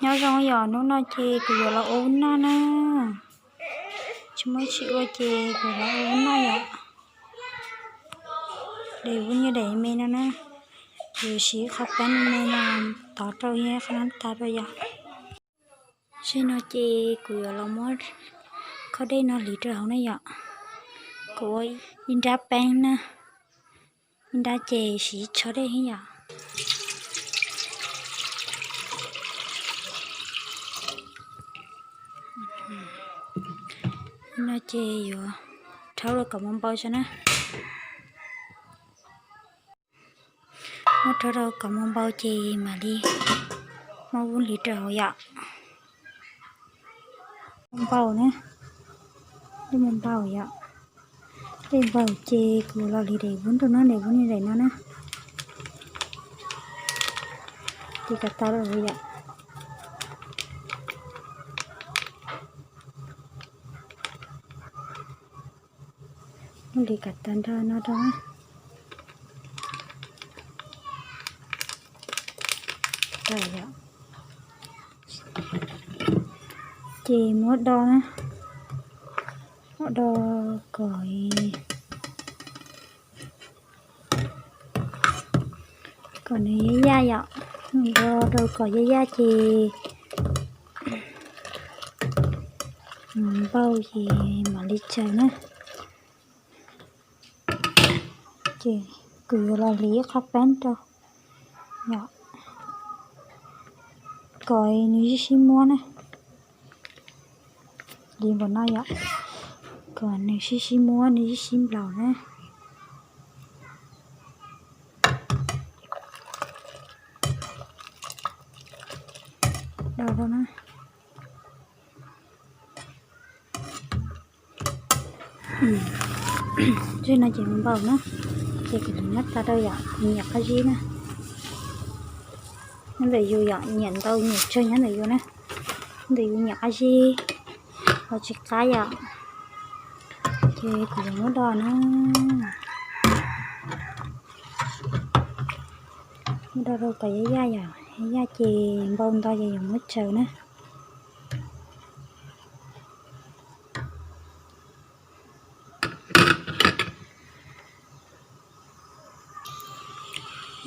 Nyob zoo yom, hnub no ces kuv yuav los ua ub noj na. Tsis muaj tsis ua ces kuv los ua ub noj yom. Daim ub nyuag daim me no na, kuv siv qhov peeb me me no tov rau thiab qhov nab tas rau yom. Zem no ces kuv yuav los muab khob dej no hliv rau hauv na yom. Kuv ua ib nrab peeb na, ib nrab ces siv tsho dej thiab yom. No ces yuav rhaub rau kom mus npau tso na. Muab rhaub rau kom mus npau ces mam li muab ub hliv rau hauv yom. Npau na, dej mus npau yom. Dej npau ces kuv los hliv daim ub rau na, daim ub nyuag daim no na. Hliv kom tas rau hauv yom. Muab hliv kom tas nrho no rau na. Ces muab do na, muab do kom, kom nws yaj yaj yom. Do rau kom yaj yaj ces npau ces mam li tsaws na. Ces kuv yuav los hliv ib qho peeb rau yom, kom nws sib sib muab na. Hliv npaum no yom, kom nws sib sib muab, nws sib sib nplaum na. Do rau na. Zem no ces mus npau na, ces kuv tus nab tas rau yom, nyiam qab zib na. Nyob ntawm yus yom, nyiam ntau nyiam tsawg nyob ntawm yus na. Ntawm yus nyiam qab zib los tsis qab yom. Ces kuv yuav muab do na. Muab do rau kom yaj yaj yom, yaj yaj ces npau nto ces yuav muab tsaws na.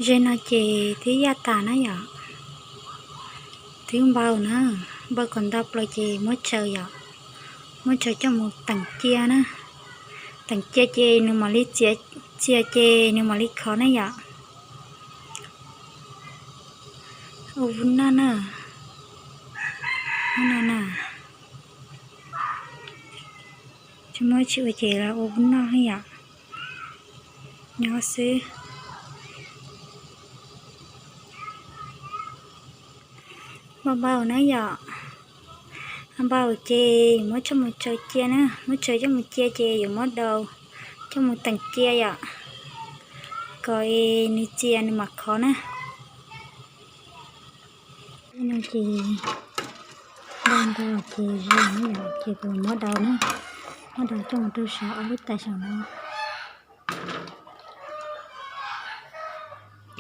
Zem no ces twb yaj tas na yom, twb npau na, npau kom nto plaws ces muab tsaws yom, muab tsaws coj mus teem cia na, teem cia ces nws mam li txias, txias ces nws mam li khov na yom. Ua ub noj na, ub noj na, tsis muaj tsis ua ces los ua ub noj yom, nyob xwb. Npau npau na yom, npau ces muab coj mus tsaws cia na, muab tsaws coj mus cia ces yuav muab daus coj mus teem cia yom, kom nws txias nws mam khov na. No ces npau nto ces zoo na yom, ces kuv muab daus na, muab daus coj mus rau saum ob lub tais saum no,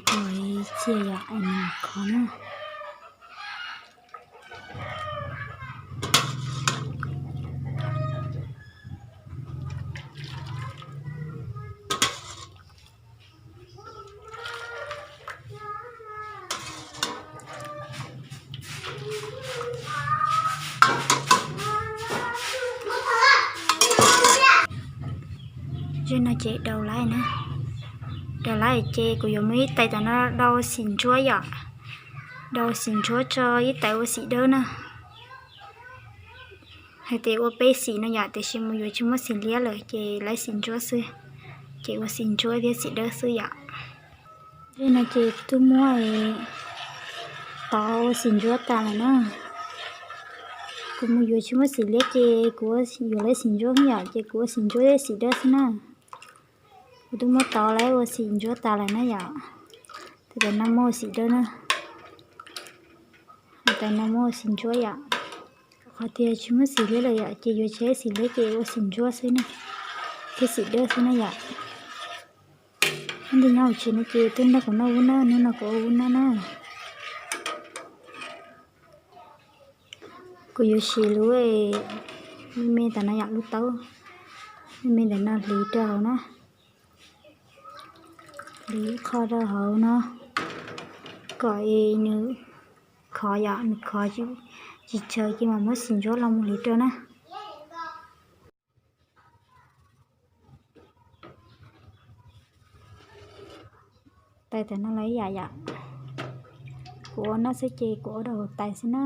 kom txias yom es nws mam khov na. Zem no ces daus lawm na, daus lawm ces kuv yuav muab ib tais tom no daus xim ntsuab yom, daus xim ntsuab tso ib tais ua xim dawb na. Hais tias ua peb xim no yom, tiam sis mus yuav tsis muaj xim liab lawm ces lawv xim ntsuab xwb, ces ua xim ntsuab thiab xim dawb xwb yom. Zem no ces twb muab tov ua xim ntsuab tas lawm na. Kuv mus yuav tsis muaj xim liab ces kuv yuav lawv xim ntsuab yom, ces kuv ua xim ntsuab thiab xim dawb xwb na. Kuv twb muab tov lawv ua xim ntsuab tas lawm na yom. Tais no muab ua xim dawb na, tais no muab ua xim ntsuab yom. Qhov tias tsis muaj xim liab lawm yom, ces yuav tsis muaj xim liab ces ua xim ntsuab xwb na, thiab xim dawb xwb na yom. Hnub no nyob hauv tsev no ces twb nrog kuv noj ub noj, hnub no kuv ua ub noj na. Kuv yuav siv lub me me ntawm no yom, lub taub me me ntawm no hliv rau hauv na. Hliv qho rau hauv no kom es nws khov yom, nws khov tsis tshau ces mam muab xim ntsuab los mus hliv rau na. Tais tam no los ib yam yom. Kuv ua no xwb ces kuv ua rau hauv tais xwb na.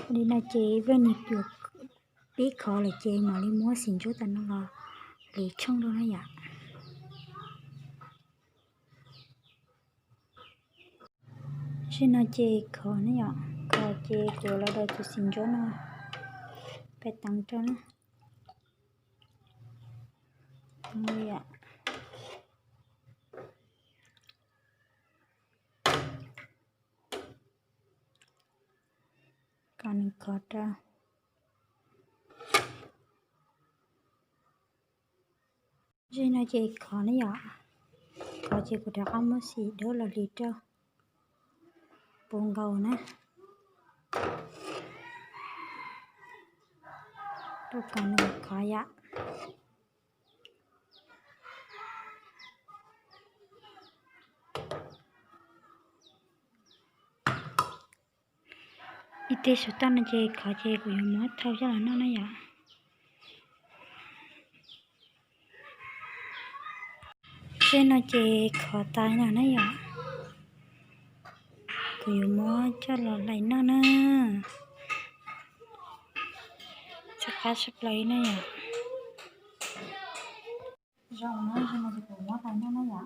Ua li no ces vej nws yuav pib khov lawm ces mam li muab xim ntsuab tam no los hliv tshooj rau na yom. Zej no ces khov na yom, khov ces kuv los daws tus xim ntsuab no pem teev rau na. Kom nws khov rau. Zej no ces khov na yom, khov ces kuv rov qab muab xim dawb los hliv rau puv nkaus na, rau kom nws khov yom. Ib teg saum toj no ces khov ces kuv yuav muab thau coj los noj na yom. Zej no ces khov tas no na yom, kuv yuav muab coj los hlais noj na. Txhawj qab tshaj plaws na yom. Zoo na, zoo no ces kuv muab hlais noj na yom.